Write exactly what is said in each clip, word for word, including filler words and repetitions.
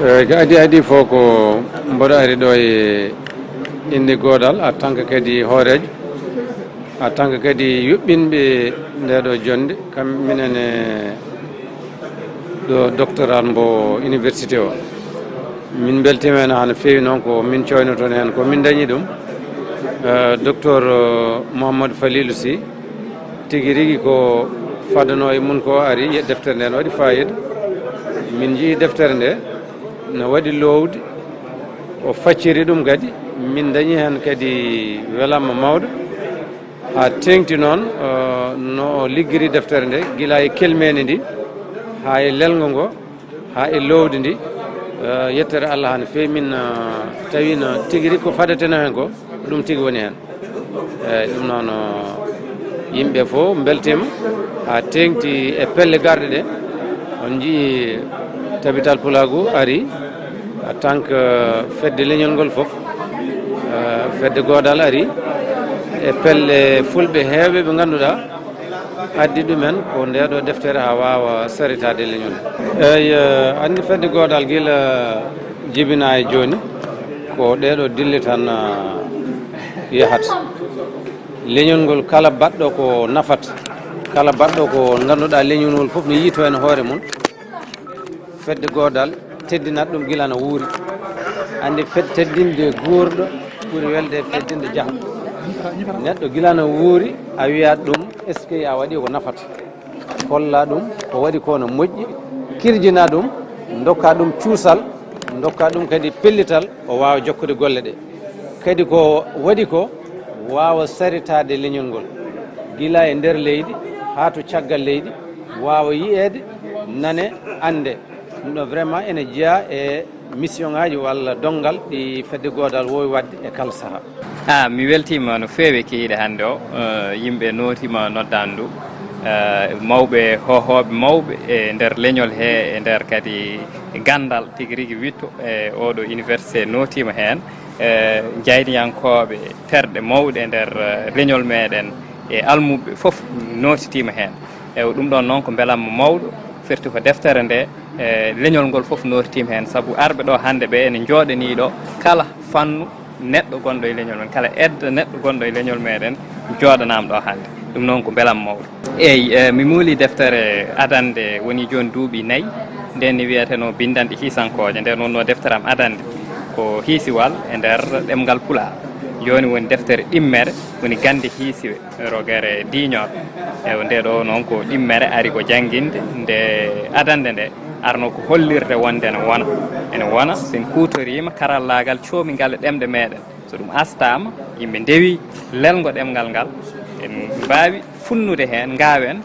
Eyi, ko adii adii fof ko mboɗo ari ɗo e innde Goodal, en tant que kadi hooreejo, en tant que kadi yuɓɓinɓe ndeeɗo jonnde, kam minen e ɗo doctorat mbo université o. Min mbeltiima heen haa no feewi, noon ko min coynotoon heen, ko min ndañi ɗum. Eh, docteur, eh, Mouhamadou Falilou Sy, tigi rigi ko fadanoo e mum ko ari, ye deftere nde no waɗi faayiida. Min njii deftere nde no waɗi loowdi, o facciri ɗum kadi, min ndañi heen kadi welamma mawɗo. Haa teeŋti noon, eh, no o liggiri deftere nde, gila e kelmeende ndi, haa e lelngo ngo, haa e loowdi ndi. Eh, yettere Allah haa no feewi, min, eh, tawi no tigi rigi ko fadatenoo heen ko, ko ɗum tigi woni heen. Eeyi, ɗum noon, eh, yimɓe fof mbeltiima haa teeŋti e pelle garɗe ɗe. On njii Tabital Pulaagu ari, en tant que fedde leñol ngol fof, eh, fedde Goodal ari, e pelle fulɓe heewɓe ɓe ngannduɗaa addi ɗumen ko ndeeɗo deftere haa waawa saritaade leñol. Eeyi, eh, anndi fedde Goodal gila jibinaa e jooni, ko ɗeeɗo dille tan, eh, yahata. Leñol ngol kala baɗɗo ko nafata, kala baɗɗo ko ngannduɗaa leñol ngol fof no yiytoo heen hoore mum. Fedde Goodal teddinat ɗum gila no wuuri. Anndi fed-, teddinde guurɗo ɓuri welde e teddinde jahɗo. Neɗɗo gila no wuuri, a wiyaat ɗum, est-ce que a waɗi ko nafata? Kolla ɗum ko waɗi ko no moƴƴi, kirjina ɗum, ndokka ɗum cuusal, ndokka ɗum kadi pellital, o waawa jokkude golle ɗe. Kadi ko waɗi ko waawa saritaade leñol ngol, gila e nder leydi haa to caggal leydi, waawa yiyeede, nane, annde. Ɗum ɗo vraiment ene jeyaa e mission ŋaaji walla donngal ɗi fedde Goodal woowi waɗde e kala sahaa. Ah, mi weltiima no feewi e kikiiɗe hannde o. Eh, yimɓe nootiima noddaandu. Eh, mawɓe, hohooɓe mawɓe e nder leñol he, e nder kadi ganndal tigi rigi witto, e oɗo université nootiima heen. Eh, jayniyankooɓe terɗe mawɗe e nder, eh, leñol meɗen e almuɓɓe fof nootitiima heen. E ɗum ɗoon noon ko mbelamma mawɗo, firti ko deftere nde, e leñol ngol fof nootitiima heen, sabu arɓe ɗo hannde ɓe ene njooɗanii ɗo kala fannu neɗɗo gonɗo e leñol men, kala edda neɗɗo gonɗo e leñol meɗen jooɗanaama ɗo hannde. Ɗum noon ko mbelamma mawɗo. Eeyi, eh, mi muuli deftere adannde woni jooni duuɓi nayi, nden ne wiyetenoo Binndanɗe Hiisankooje, nden wonnoo deftere am adannde ko Hiisiwal e nder ɗemngal Pulaar. Jooni woni deftere ɗimmere, woni Gannde Hiisiwe. Rogere diiñooɓe. E nde ɗo noon ko ɗimmere ari ko jannginde nde adannde nde arno ko hollirde wonde ene wona. Ene wona so en kuutoriima karallaagal coomingal e ɗemɗe meɗen. So ɗum astaama, yimɓe ndewi lelngo ɗemngal ngal, en mbaawi funnude heen, ngaawen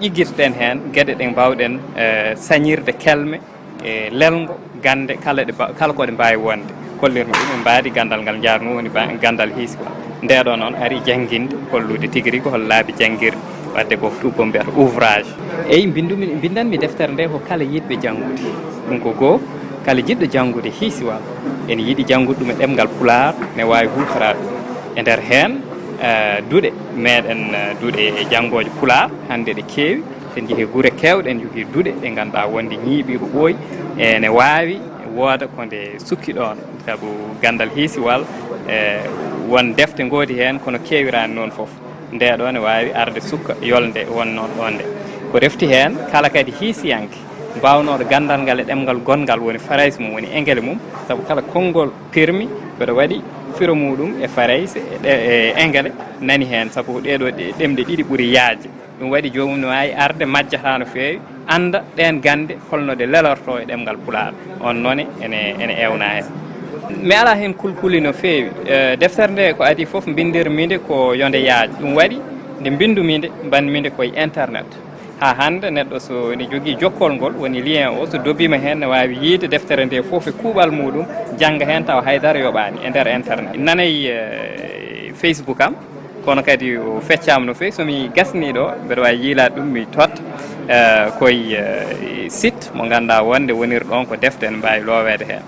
ƴiggirten heen geɗe ɗe mbaawɗen, eh, sañirde kelme, e lelngo gannde kala ɗe ba-, kala ko ɗe mbaawi wonde. Kollirmi ɗum en mbaadi ganndal ngal njaarnoo woni ba-, ganndal Hiisiwal. Nde ɗo noon ari jannginde, hollude tigi rigi hol laabi janngirde, wadde ko tuubakoo mbiyata ouvrage. Eyi, mbinndumi, mbinndanmi deftere nde ko kala yiɗɓe janngude. Ɗum ko goo, kala jiɗɗo janngude Hiisiwal, ene yiɗi janngude ɗum e ɗemngal Pulaar, ne waawi huutoraade ɗum. E nder heen, eh, duɗe meɗen, eh, duɗe janngooje Pulaar, hannde ɗe keewi. So en njehii gure keewɗe, en njogii duɗe ɗe ngannduɗaa wonde ñiiɓi ko ɓooyi, e ne waawi wooda ko nde sukki ɗoon, sabu ganndal Hiisiwal, e won defte ngoodi heen, kono keewiraani noon fof. Nde ɗo ne waawi arde sukka yolnde won noon ɗoon nde. Ko refti heen, kala kadi hiisiyanke mbaawnooɗo ganndal ngal e ɗemngal gonngal, woni Farayse mum, woni Engele mum, sabu kala konngol pirmi, mbeɗa waɗi firo muɗum e Farayse, e ɗe-, e Engele, nani heen, sabu ko ɗee ɗoo ɗe-, ɗemɗe ɗiɗi ɓuri yaajde. Ɗum waɗi joomum no waawi arde, majjata no feewi, annda ɗeen gannde hol no ɗe lelortoo e ɗemngal Pulaar. Oon noon ene, ene eewnaa heen. Mi alaa heen kulkuli no feewi. Eh, deftere nde ko adii fof mbinndirmi nde ko yo nde yaaj. Ɗum waɗi nde mbinndu-mi nde, mbaɗ-mi nde ko e internet. Haa hannde neɗɗo so ene jogii jokkol ngol, woni lien o, so dobiima heen ne waawi yiyde deftere nde fof e kuuɓal muɗum, jannga heen tawa hay dara yoɓaani e nder internet. Nanay, eh, Facebook am. Kono kadi o feccaama no feewi. So mi gasnii ɗo, mbeɗa waawi yiilaade ɗum, mi totta, eh, ko e, eh, site mo ngannduɗaa wonde woniri ɗoon ko defte ene mbaawi looweede heen.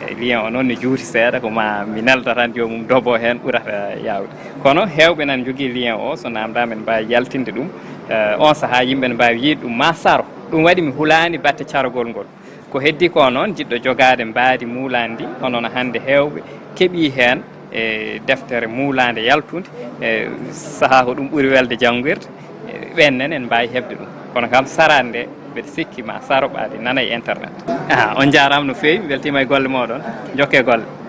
E lien o noon ne juuti seeɗa, ko ma mi nelda tan joomum dobo heen ɓurata yaawde. Kono heewɓe nan njogii lien o, so naamndaama ene mbaawi yaltinde ɗum. Eh, oon sahaa yimɓe ne mbaawi yiyde ɗum maa saro. Ɗum waɗi mi hulaani batte caragol ngol. Ko heddi ko noon, jiɗɗo jogaade mbaadi muulaandi, onon hannde heewɓe keɓii heen e deftere muulaande yaltunde, e sahaa ko ɗum ɓuri welde janngirde, e ɓeen nene en mbaawi heɓde ɗum. Kono kam saraade nde, mbeɗa sikki ma saro ɓaade nana e internet. Ah, on njaaraama no feewi, mi weltiima e golle mooɗon. Njokkee golle.